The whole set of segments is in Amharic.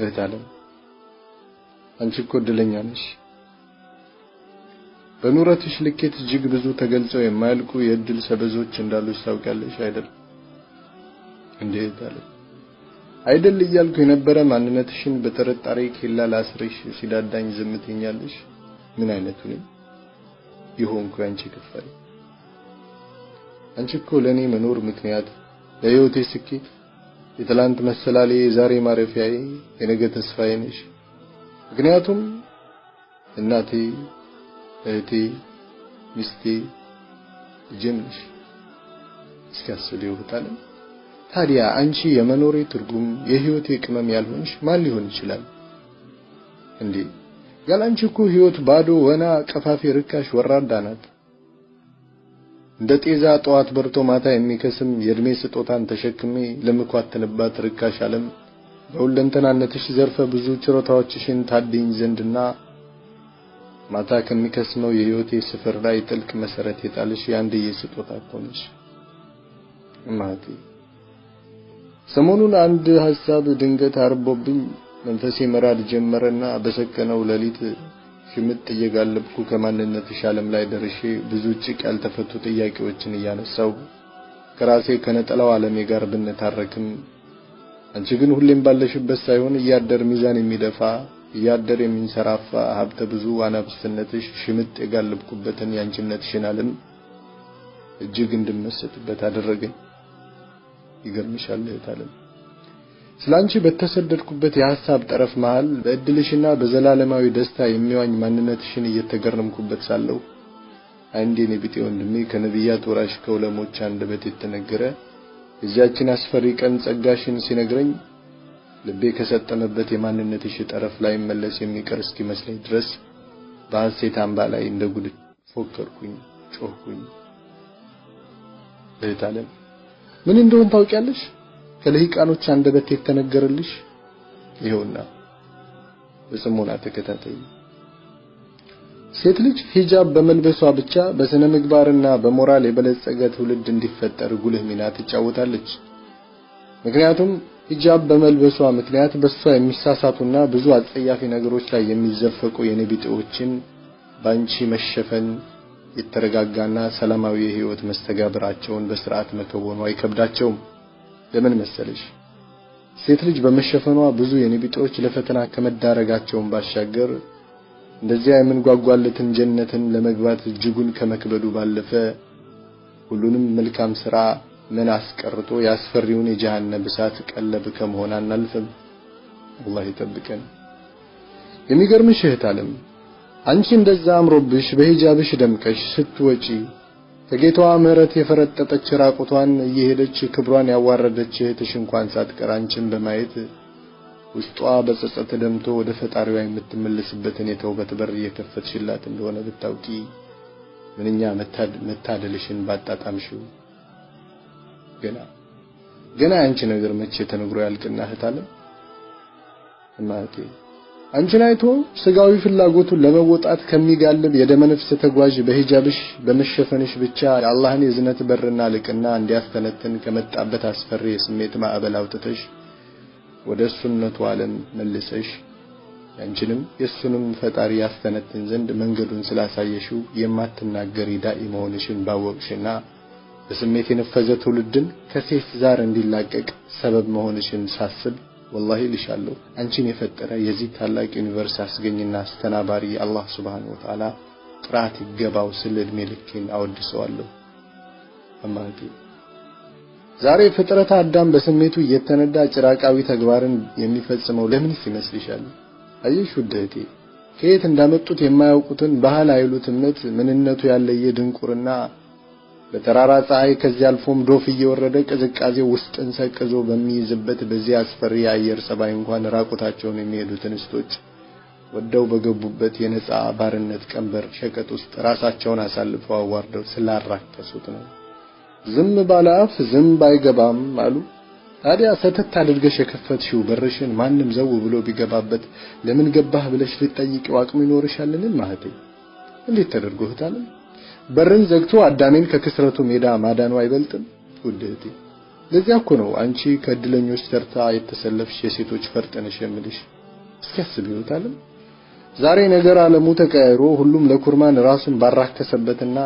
እህት ዓለም አንቺ እኮ እድለኛ ነሽ። በኑረትሽ ልኬት እጅግ ብዙ ተገልጸው የማያልቁ የእድል ሰበዞች እንዳሉሽ ታውቂያለሽ አይደል? እንዴ እህት ዓለም አይደል እያልኩ የነበረ ማንነትሽን በጥርጣሬ ኬላ ላስርሽ ሲዳዳኝ ዝም ትይኛለሽ። ምን አይነቱ ነኝ ይሆንኩ ያንቺ ክፋይ? አንቺ እኮ ለኔ መኖር ምክንያት፣ ለህይወቴ ስኬት፣ የትላንት መሰላሌ፣ የዛሬ ማረፊያዬ፣ የነገ ተስፋዬ ነሽ። ምክንያቱም እናቴ፣ እህቴ፣ ሚስቴ፣ ልጄም ነሽ። እስኪ አስቢው እህት ዓለም፣ ታዲያ አንቺ የመኖሬ ትርጉም የህይወቴ ቅመም ያልሆንሽ ማን ሊሆን ይችላል? እንዴ ያላንቺ እኮ ህይወት ባዶ፣ ወና፣ ቀፋፊ፣ ርካሽ፣ ወራዳ ናት። እንደ ጤዛ ጠዋት በርቶ ማታ የሚከስም የእድሜ ስጦታን ተሸክሜ ለምኳትንባት ርካሽ ዓለም በሁለንተናነትሽ ዘርፈ ብዙ ችሮታዎችሽን ታድኝ ዘንድና ማታ ከሚከስመው የህይወቴ ስፍር ላይ ጥልቅ መሰረት የጣልሽ የአንድዬ ስጦታ እኮ ነሽ። እማቴ ሰሞኑን አንድ ሐሳብ ድንገት አርቦብኝ መንፈሴ መራድ ጀመረና በሰከነው ሌሊት ሽምጥ እየጋለብኩ ከማንነትሽ ዓለም ላይ ደርሼ ብዙ ጭቅ ያልተፈቱ ጥያቄዎችን እያነሳው ከራሴ ከነጠላው ዓለሜ ጋር ብንታረክም አንቺ ግን ሁሌም ባለሽበት ሳይሆን እያደር ሚዛን የሚደፋ እያደር የሚንሰራፋ ሀብተ ብዙ አናብስትነትሽ ሽምጥ የጋለብኩበትን ያንቺነትሽን ዓለም እጅግ እንድመሰጥበት አደረገኝ። ይገርምሻል እህት ዓለም ስላንቺ በተሰደድኩበት የሐሳብ ጠረፍ መሃል በእድልሽና በዘላለማዊ ደስታ የሚዋኝ ማንነትሽን እየተገረምኩበት ሳለሁ አንድ የኔ ቢጤ ወንድሜ ከነቢያት ወራሽ ከዑለሞች አንደበት የተነገረ የዚያችን አስፈሪ ቀን ጸጋሽን ሲነግረኝ ልቤ ከሰጠመበት የማንነትሽ ጠረፍ ላይ መለስ የሚቀር እስኪመስለኝ ድረስ በሐሴት አምባ ላይ እንደ ጉድ ፎከርኩኝ፣ ጮህኩኝ። እህት ዓለም ምን እንደሆን ታውቂያለሽ? ከልሂቃኖች አንደበት የተነገረልሽ ይኸውና፣ በጽሞና ተከታተይ። ሴት ልጅ ሂጃብ በመልበሷ ብቻ በስነ ምግባርና በሞራል የበለጸገ ትውልድ እንዲፈጠር ጉልህ ሚና ትጫወታለች። ምክንያቱም ሂጃብ በመልበሷ ምክንያት በሷ የሚሳሳቱና ብዙ አጸያፊ ነገሮች ላይ የሚዘፈቁ የኔቢጤዎችን ባንቺ መሸፈን የተረጋጋና ሰላማዊ የህይወት መስተጋብራቸውን በስርዓት መከወኑ አይከብዳቸውም። ለምን መሰለሽ? ሴት ልጅ በመሸፈኗ ብዙ የኔቢጤዎች ለፈተና ከመዳረጋቸውን ባሻገር እንደዚያ የምንጓጓለትን ጀነትን ለመግባት እጅጉን ከመክበዱ ባለፈ ሁሉንም መልካም ስራ ምን አስቀርቶ ያስፈሪውን የጀሃነም እሳት ቀለብ ከመሆን አናልፍም። አላህ ይጠብቀን። የሚገርምሽ እህት ዓለም አንቺ እንደዛ አምሮብሽ በሂጃብሽ ደምቀሽ ስትወጪ ከጌታዋ ምህረት የፈረጠጠች ራቁቷን እየሄደች ክብሯን ያዋረደች እህትሽ እንኳን ሳትቀር አንቺን በማየት ውስጧ በጸጸት ደምቶ ወደ ፈጣሪዋ የምትመለስበትን የተውበት በር እየከፈትሽላት እንደሆነ ብታውቂ ምንኛ መታደልሽን ባጣጣምሽው። ገና ገና ያንቺ ነገር መቼ ተነግሮ ያልቅና እህት ዓለም እማቴ አንቺን አይቶ ስጋዊ ፍላጎቱን ለመወጣት ከሚጋልብ የደመነፍስ ተጓዥ በሂጃብሽ በመሸፈንሽ ብቻ የአላህን የዝነት በርና ልቅና እንዲያስተነትን ከመጣበት አስፈሪ የስሜት ማዕበል አውጥተሽ ወደ ሱነቱ ዓለም መልሰሽ ያንቺንም የሱንም ፈጣሪ ያስተነትን ዘንድ መንገዱን ስላሳየሽው የማትናገሪ ዳኢ መሆንሽን ባወቅሽና በስሜት የነፈዘ ትውልድን ከሴት ዛር እንዲላቀቅ ሰበብ መሆንሽን ሳስብ ወላሂ ልሻለሁ አንቺን የፈጠረ የዚህ ታላቅ universe አስገኝና አስተናባሪ አላህ ሱብሓነሁ ወተዓላ ጥራት ይገባው ስል እድሜ ልኬን አወድሰዋለሁ። አማቲ ዛሬ ፍጥረት አዳም በስሜቱ እየተነዳ ጭራቃዊ ተግባርን የሚፈጽመው ለምንስ ይመስልሻል? አየሽ ውድ እህቴ፣ ከየት እንዳመጡት የማያውቁትን ባህል አይሉት እምነት ምንነቱ ያለየ ድንቁርና በተራራ ፀሐይ ከዚያ አልፎም ዶፍ እየወረደ ቅዝቃዜው ውስጥን ሰቅዞ በሚይዝበት በዚህ አስፈሪ የአየር ጸባይ እንኳን ራቁታቸውን የሚሄዱት እንስቶች ወደው በገቡበት የነጻ ባርነት ቀንበር ሸቀጥ ውስጥ ራሳቸውን አሳልፈው አዋርደው ስላራከሱት ነው። ዝም ባለ አፍ ዝም ባይገባም አሉ። ታዲያ ሰተት አድርገሽ የከፈትሽው በርሽን ማንም ዘው ብሎ ቢገባበት ለምን ገባህ ብለሽ ልትጠይቂው አቅም ይኖርሻልን? ማህቴ እንዴት ተደርጎ እህት ዓለም በርን ዘግቶ አዳሜን ከክስረቱ ሜዳ ማዳኑ አይበልጥም? ውድ እህቴ ለዚያ እኮ ነው አንቺ ከእድለኞች ተርታ የተሰለፍሽ የሴቶች ፈርጥ ነሽ የምልሽ። እስኪ አስቢው ታለም ዛሬ ነገር ዓለሙ ተቀያይሮ ሁሉም ለኩርማን ራሱን ባራከሰበትና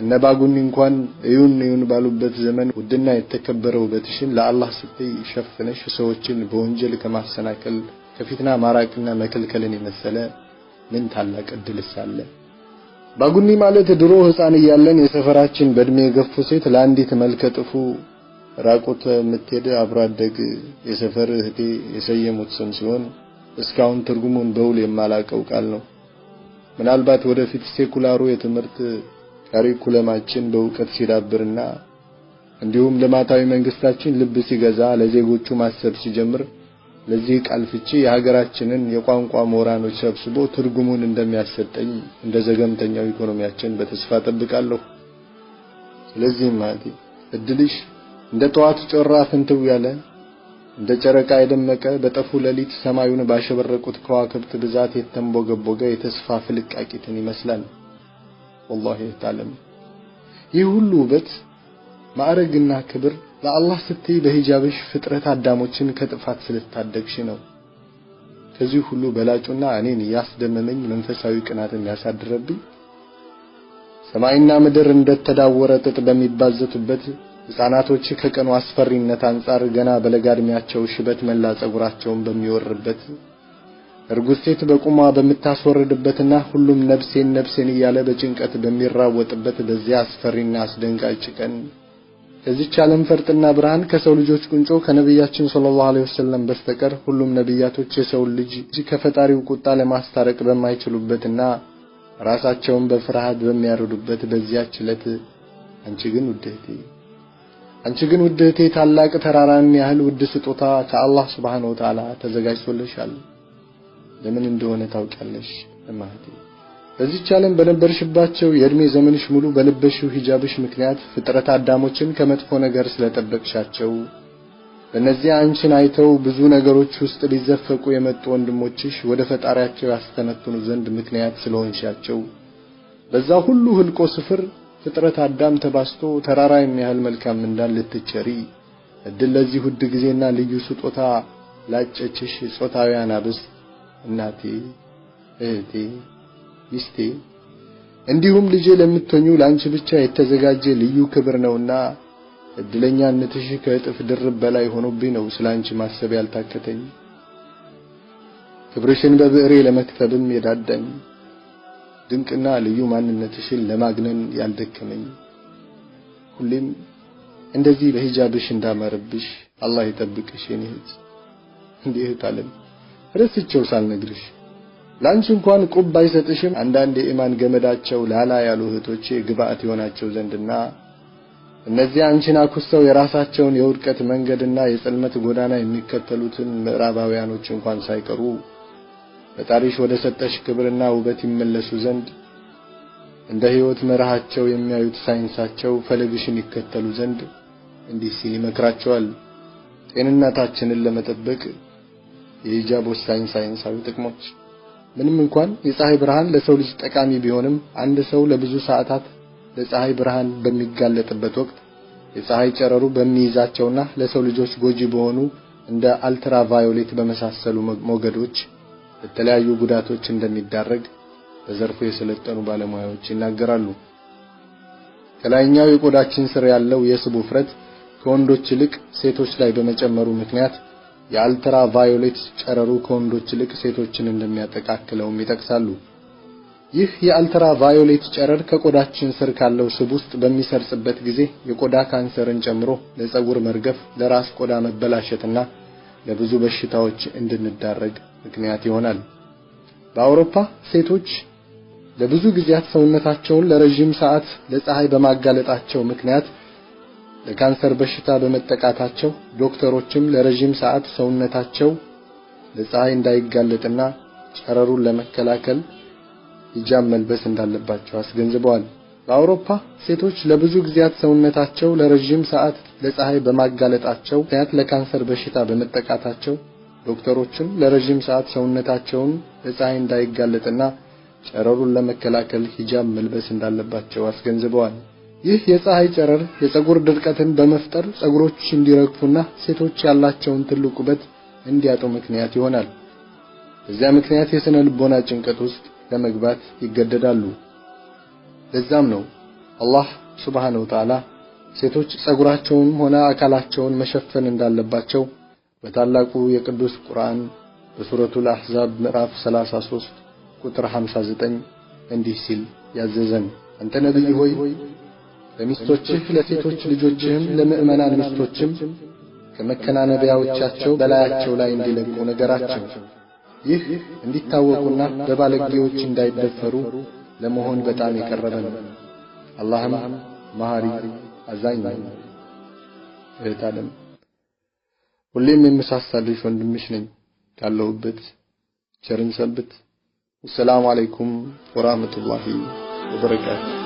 እነ ባጉኒ እንኳን እዩን እዩን ባሉበት ዘመን ውድና የተከበረ ውበትሽን ለአላህ ስትይ ሸፍነሽ ሰዎችን በወንጀል ከማሰናከል ከፊትና ማራቅና መከልከልን የመሰለ ምን ታላቅ እድልስ አለ? ባጉኒ ማለት ድሮ ህፃን እያለን የሰፈራችን በእድሜ የገፉ ሴት ለአንዲት መልከ ጥፉ ራቁት የምትሄድ አብሮ አደግ የሰፈር እህቴ የሰየሙት ስም ሲሆን እስካሁን ትርጉሙን በውል የማላቀው ቃል ነው። ምናልባት ወደፊት secular ኡ የትምህርት curriculum ኣችን በእውቀት ሲዳብርና እንዲሁም ልማታዊ መንግስታችን ልብ ሲገዛ ለዜጎቹ ማሰብ ሲጀምር ለዚህ ቃል ፍቺ የሀገራችንን የቋንቋ ምሁራኖች ሰብስቦ ትርጉሙን እንደሚያሰጠኝ እንደ ዘገምተኛው ኢኮኖሚያችን በተስፋ ጠብቃለሁ። ስለዚህ ማለቴ እድልሽ እንደ ጠዋት ጮራ ፍንትው ያለ እንደ ጨረቃ የደመቀ በጠፉ ሌሊት ሰማዩን ባሸበረቁት ከዋክብት ብዛት የተንቦገቦገ የተስፋ ፍልቃቂትን ይመስላል። ወላሂ ታለም ይህ ሁሉ ውበት ማዕረግና ክብር ለአላህ ስትይ በሂጃብሽ ፍጥረት አዳሞችን ከጥፋት ስለታደግሽ ነው። ከዚህ ሁሉ በላጩና እኔን ያስደመመኝ መንፈሳዊ ቅናትም ያሳድረብኝ ሰማይና ምድር እንደተዳወረ ጥጥ በሚባዘቱበት ህፃናቶች ከቀኑ አስፈሪነት አንፃር ገና በለጋ እድሜያቸው ሽበት መላ ጸጉራቸውን በሚወርበት እርጉዝ ሴት በቁሟ በምታስወርድበትና ሁሉም ነፍሴን ነፍሴን እያለ በጭንቀት በሚራወጥበት በዚያ አስፈሪና አስደንጋጭ ቀን ከዚህች ዓለም ፈርጥና ብርሃን ከሰው ልጆች ቁንጮ ከነብያችን ሰለላሁ ዐለይሂ ወሰለም በስተቀር ሁሉም ነብያቶች የሰው ልጅ ከፈጣሪው ቁጣ ለማስታረቅ በማይችሉበትና ራሳቸውን በፍርሃት በሚያርዱበት በዚያች ዕለት አንቺ ግን ውድ እህቴ ታላቅ ተራራን ያህል ውድ ስጦታ ከአላህ Subhanahu Wa Ta'ala ተዘጋጅቶልሻል። ለምን እንደሆነ ታውቂያለሽ እማህቴ። በዚህች ዓለም በነበርሽባቸው የእድሜ ዘመንሽ ሙሉ በለበሽው ሂጃብሽ ምክንያት ፍጥረት አዳሞችን ከመጥፎ ነገር ስለጠበቅሻቸው በእነዚያ አንቺን አይተው ብዙ ነገሮች ውስጥ ሊዘፈቁ የመጡ ወንድሞችሽ ወደ ፈጣሪያቸው ያስተነትኑ ዘንድ ምክንያት ስለሆንሻቸው በዛ ሁሉ ህልቆ ስፍር ፍጥረት አዳም ተባስቶ ተራራ የሚያህል መልካም እንዳል ልትቸሪ እድል ለዚህ ውድ ጊዜና ልዩ ስጦታ ላጨችሽ ጾታውያን አብስት እናቴ፣ እህቴ፣ ሚስቴ እንዲሁም ልጄ ለምትሆኙ ላንቺ ብቻ የተዘጋጀ ልዩ ክብር ነውና እድለኛነትሽ ከእጥፍ ድርብ በላይ ሆኖብኝ ነው ስላንቺ ማሰብ ያልታከተኝ። ክብርሽን በብዕሬ ለመክተብም የዳዳኝ ድንቅና ልዩ ማንነትሽን ለማግነን ያልደከመኝ ሁሌም እንደዚህ በሂጃብሽ እንዳማረብሽ አላህ ይጠብቅሽ የኔ እህት። እንዴ እህት አለም ረስቼው ሳልነግርሽ ላንቺ እንኳን ቁብ ባይሰጥሽም አንዳንድ የኢማን ገመዳቸው ላላ ያሉ እህቶቼ ግብአት ይሆናቸው ዘንድና እነዚህ አንቺን አኩስተው የራሳቸውን የውድቀት መንገድና የጽልመት ጎዳና የሚከተሉትን ምዕራባውያኖች እንኳን ሳይቀሩ ፈጣሪሽ ወደ ሰጠሽ ክብርና ውበት ይመለሱ ዘንድ እንደ ህይወት መርሃቸው የሚያዩት ሳይንሳቸው ፈለግሽን ይከተሉ ዘንድ እንዲህ ሲል ይመክራቸዋል። ጤንነታችንን ለመጠበቅ የሂጃብ ወሳኝ ሳይንሳዊ ጥቅሞች። ምንም እንኳን የፀሐይ ብርሃን ለሰው ልጅ ጠቃሚ ቢሆንም አንድ ሰው ለብዙ ሰዓታት ለፀሐይ ብርሃን በሚጋለጥበት ወቅት የፀሐይ ጨረሩ በሚይዛቸውና ለሰው ልጆች ጎጂ በሆኑ እንደ አልትራቫዮሌት በመሳሰሉ ሞገዶች ለተለያዩ ጉዳቶች እንደሚዳረግ በዘርፉ የሰለጠኑ ባለሙያዎች ይናገራሉ። ከላይኛው የቆዳችን ስር ያለው የስብ ውፍረት ከወንዶች ይልቅ ሴቶች ላይ በመጨመሩ ምክንያት የአልትራቫዮሌት ጨረሩ ከወንዶች ይልቅ ሴቶችን እንደሚያጠቃክለውም ይጠቅሳሉ። ይህ የአልትራቫዮሌት ጨረር ከቆዳችን ስር ካለው ስብ ውስጥ በሚሰርጽበት ጊዜ የቆዳ ካንሰርን ጨምሮ ለፀጉር መርገፍ፣ ለራስ ቆዳ መበላሸትና ለብዙ በሽታዎች እንድንዳረግ ምክንያት ይሆናል። በአውሮፓ ሴቶች ለብዙ ጊዜያት ሰውነታቸውን ለረጅም ሰዓት ለፀሐይ በማጋለጣቸው ምክንያት ለካንሰር በሽታ በመጠቃታቸው ዶክተሮችም ለረጅም ሰዓት ሰውነታቸው ለፀሐይ እንዳይጋለጥና ጨረሩን ለመከላከል ሂጃብ መልበስ እንዳለባቸው አስገንዝበዋል። በአውሮፓ ሴቶች ለብዙ ጊዜያት ሰውነታቸው ለረጅም ሰዓት ለፀሐይ በማጋለጣቸው ምክንያት ለካንሰር በሽታ በመጠቃታቸው ዶክተሮችም ለረጅም ሰዓት ሰውነታቸውን ለፀሐይ እንዳይጋለጥና ጨረሩን ለመከላከል ሂጃብ መልበስ እንዳለባቸው አስገንዝበዋል። ይህ የፀሐይ ጨረር የፀጉር ድርቀትን በመፍጠር ፀጉሮች እንዲረግፉና ሴቶች ያላቸውን ትልቅ ውበት እንዲያጡ ምክንያት ይሆናል። በዚያ ምክንያት የስነ ልቦና ጭንቀት ውስጥ ለመግባት ይገደዳሉ። ለዛም ነው አላህ ሱብሓነሁ ወተዓላ ሴቶች ጸጉራቸውን ሆነ አካላቸውን መሸፈን እንዳለባቸው በታላቁ የቅዱስ ቁርአን በሱረቱል አሕዛብ ምዕራፍ 33 ቁጥር 59 እንዲህ ሲል ያዘዘን። አንተ ነብይ ሆይ ለሚስቶችህ፣ ለሴቶች ልጆችህም፣ ለምዕመናን ሚስቶችም ከመከናነቢያዎቻቸው በላያቸው ላይ እንዲለቁ ነገራቸው። ይህ እንዲታወቁና በባለጌዎች እንዳይደፈሩ ለመሆን በጣም የቀረበ ነው። አላህም መሐሪ አዛኝ ነው። እህት ዓለም፣ ሁሌም የምሳሳልሽ ወንድምሽ ነኝ። ካለሁበት ቸርን ሰንብት። ወሰላሙ አለይኩም ወራህመቱላሂ ወበረካቱ።